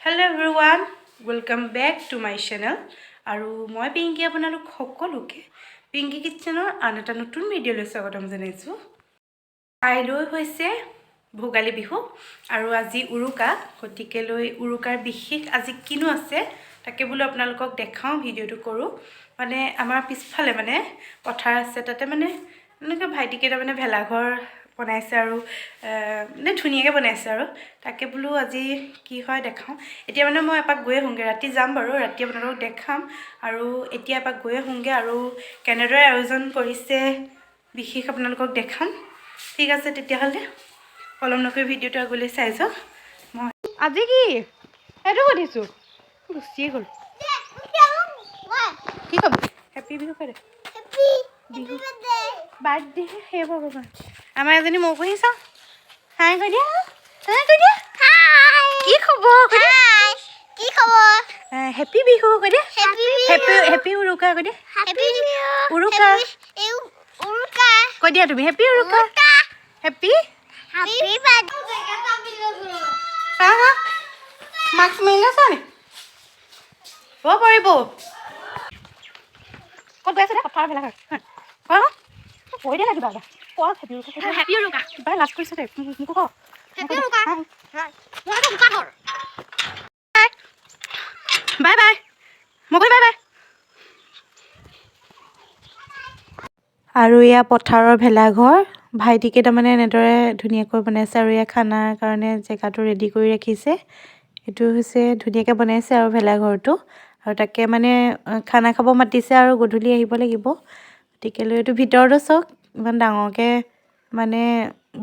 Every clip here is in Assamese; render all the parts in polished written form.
Hello everyone, welcome back to my channel. আৰু মই পিংকি, আপোনালোক সকলোকে পিংকি কিটচেনৰ আন এটা নতুন ভিডিঅ'লৈ স্বাগতম জনাইছোঁ। কাইলৈ হৈছে ভোগালী বিহু আৰু আজি উৰুকা। গতিকে লৈ উৰুকাৰ বিশেষ আজি কিনো আছে, তাকে বোলো আপোনালোকক দেখাওঁ, ভিডিঅ'টো কৰোঁ। মানে আমাৰ পিছফালে মানে পথাৰ আছে, তাতে মানে এনেকৈ ভাইটিকেইটা মানে ভেলাঘৰ বনাইছে আৰু মানে ধুনীয়াকৈ বনাইছে। আৰু তাকে বোলো আজি কি হয় দেখাওঁ। এতিয়া মানে মই এপাক গৈ আহোঁগৈ। ৰাতি যাম বাৰু, ৰাতি আপোনালোকক দেখাম। আৰু এতিয়া এপাক গৈ আহোঁগৈ আৰু কেনেদৰে আয়োজন কৰিছে বিশেষ আপোনালোকক দেখাম। ঠিক আছে, তেতিয়াহ'লে পলম নকৰি ভিডিঅ'টো আগলৈ চাই যাওক। মই আজি কি সেইটো সুধিছোঁ, গুচিয়ে গ'ল। কি ক'ম? হেপী বিহু কৈ দে। বিহু বাৰ্থডে। হে ভগৱান, আমাৰ এজনী মৌকুঁহি চাওঁ। হাই কৈ দিয়া, হাই কৈ দিয়া। কি খবৰ কৈ দিয়া। কি খবৰ? হেপী বিহু কৈ দিয়া। হেপী। হেপী, হেপী উৰুকা কৈ দিয়া। হেপী উৰুকা। উৰুকা। কৈ দিয়া তুমি, হেপী উৰুকা, হেপী। Happy birthday. হা হা, মাস্ক মাৰি আছা নি? হ'ব পাৰিব। ক'ত গৈ আছে দে? পথাৰৰ ভেলাঘৰ। হা, কৈ দিয়া না কিবা এটা। কোৱা, হেপী উৰুকা কৈ দিয়া। হেপী উৰুকা। কিবা লাজ কৰিছে দে। মোকো ক। হেপী উৰুকা। মই উৰুকা ঘৰ। Bye bye মগৈ, bye bye. আৰু এয়া পথাৰৰ ভেলাঘৰ। ভাইটি কেইটামানে এনেদৰে ধুনীয়াকৈ বনাইছে আৰু এয়া খানাৰ কাৰণে জেগাটো ৰেডি কৰি ৰাখিছে। এইটো হৈছে ধুনীয়াকৈ বনাইছে আৰু ভেলাঘৰটো। আৰু তাকে মানে খানা খাব মাতিছে আৰু গধূলি আহিব লাগিব। গতিকে লৈ এইটো ভিতৰতো চাওক, ইমান ডাঙৰকৈ মানে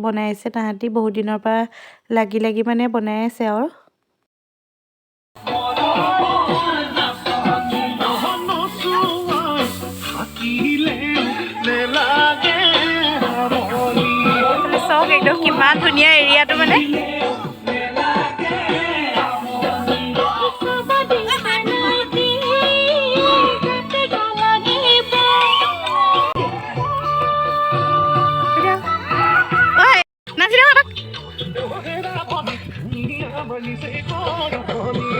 বনাইছে। তাহাঁতি বহুত দিনৰ পৰা লাগি লাগি মানে বনাই আছে। আৰু চাওক একদম কিমান ধুনীয়া এৰিয়াটো মানে। ঐ, নাচি থাক এপাক।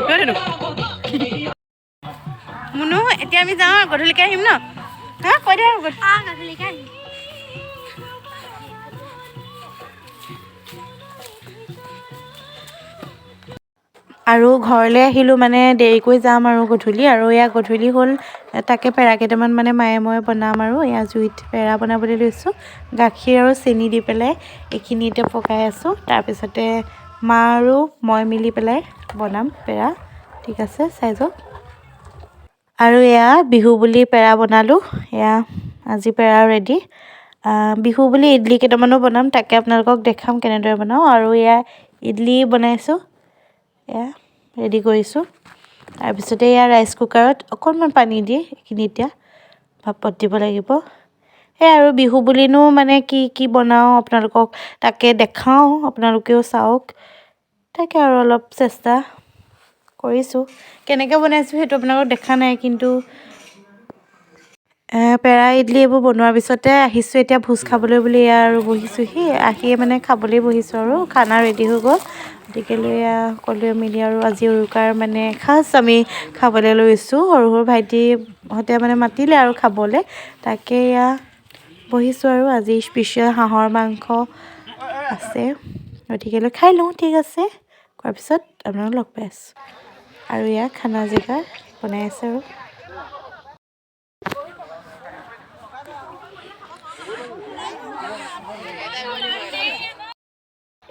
ৰৈ দিলো। মুনু, এতিয়া আমি যাওঁ আৰু গধূলিকে আহিম ন? হা, কৈ দে আৰু। গধূলিকে আহিম। আৰু ঘৰলৈ আহিলোঁ, মানে দেৰিকৈ যাম আৰু গধূলি। আৰু এয়া গধূলি হ'ল, তাকে পেৰা কেইটামান মানে মায়ে মই বনাম। আৰু এয়া জুইত পেৰা বনাবলৈ লৈছোঁ। গাখীৰ আৰু চেনি দি পেলাই এইখিনি এতিয়া পকাই আছোঁ। তাৰপিছতে মা আৰু মই মিলি পেলাই বনাম পেৰা। ঠিক আছে, চাই যাওক। আৰু এয়া বিহু বুলি পেৰা বনালোঁ। এয়া আজি পেৰা ৰেডি। বিহু বুলি ইডলি কেইটামানো বনাম, তাকে আপোনালোকক দেখাম কেনেদৰে বনাওঁ। আৰু এয়া ইডলি বনাইছোঁ, এয়া ৰেডি কৰিছোঁ। তাৰপিছতে এয়া ৰাইচ কুকাৰত অকণমান পানী দি এইখিনি এতিয়া ভাপত দিব লাগিব। সেয়াই আৰু বিহু বুলিনো মানে কি কি বনাওঁ আপোনালোকক তাকে দেখাওঁ, আপোনালোকেও চাওক। তাকে আৰু অলপ চেষ্টা কৰিছোঁ। কেনেকৈ বনাইছোঁ সেইটো আপোনালোকক দেখা নাই কিন্তু। পেৰা, ইডলি এইবোৰ বনোৱাৰ পিছতে আহিছোঁ এতিয়া ভোজ খাবলৈ বুলি। এয়া আৰু বহিছোঁহি, আহিয়ে মানে খাবলৈ বহিছোঁ আৰু খানা ৰেডি হৈ গ'ল। গতিকে লৈ এয়া সকলোৱে মিলি আৰু আজি উৰুকাৰ মানে এসাঁজ আমি খাবলৈ লৈছোঁ। সৰু সৰু ভাইটিহঁতে মানে মাতিলে আৰু খাবলৈ, তাকে এয়া বহিছোঁ। আৰু আজি স্পেচিয়েল হাঁহৰ মাংস আছে, গতিকে লৈ খাই লওঁ। ঠিক আছে, খোৱাৰ পিছত আপোনালোক লগ পাই আছোঁ। আৰু এয়া খানা জেগা বনাই আছে। আৰু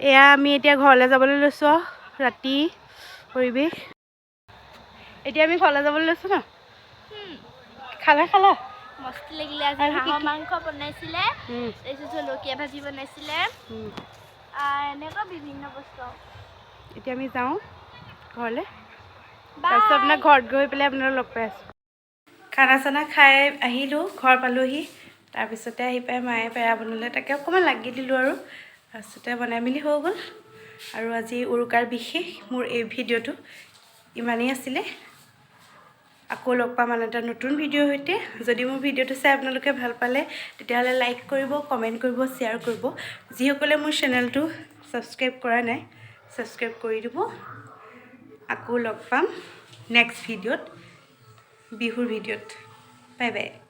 এয়া আমি এতিয়া ঘৰলৈ যাবলৈ লৈছোঁ আৰু ৰাতি পৰিৱেশ। এতিয়া আমি ঘৰলৈ যাবলৈ লৈছোঁ ন? খালা খালা? মস্তি লাগিলে আজি। আৰু কি? হাঁহৰ কি? মাংস বনাইছিলে, তাৰপিছত জলকীয়া ভাজি বনাইছিলে, এনেকুৱা বিভিন্ন বস্তু। এতিয়া আমি যাওঁ ঘৰলৈ, তাৰপিছত আপোনাৰ ঘৰত গৈ পেলাই আপোনালোক লগ পাই আছোঁ। খানা চানা খাই আহিলোঁ, ঘৰ পালোহি। তাৰপিছতে আহি পাই মায়ে পেৰা বনালে, তাকে অকণমান লাগি দিলোঁ আৰু তাৰপিছতে বনাই মেলি হৈ গ'ল। আৰু আজি উৰুকাৰ বিশেষ মোৰ এই ভিডিঅ'টো ইমানেই আছিলে। আকৌ লগ পাম আন এটা নতুন ভিডিঅ'ৰ সৈতে। যদি মোৰ ভিডিঅ'টো চাই আপোনালোকে ভাল পালে, তেতিয়াহ'লে লাইক কৰিব, কমেণ্ট কৰিব, শ্বেয়াৰ কৰিব। যিসকলে মোৰ চেনেলটো ছাবস্ক্ৰাইব কৰা নাই, ছাবস্ক্ৰাইব কৰি দিব। আকৌ লগ পাম নেক্সট ভিডিঅ'ত, বিহুৰ ভিডিঅ'ত। Bye bye.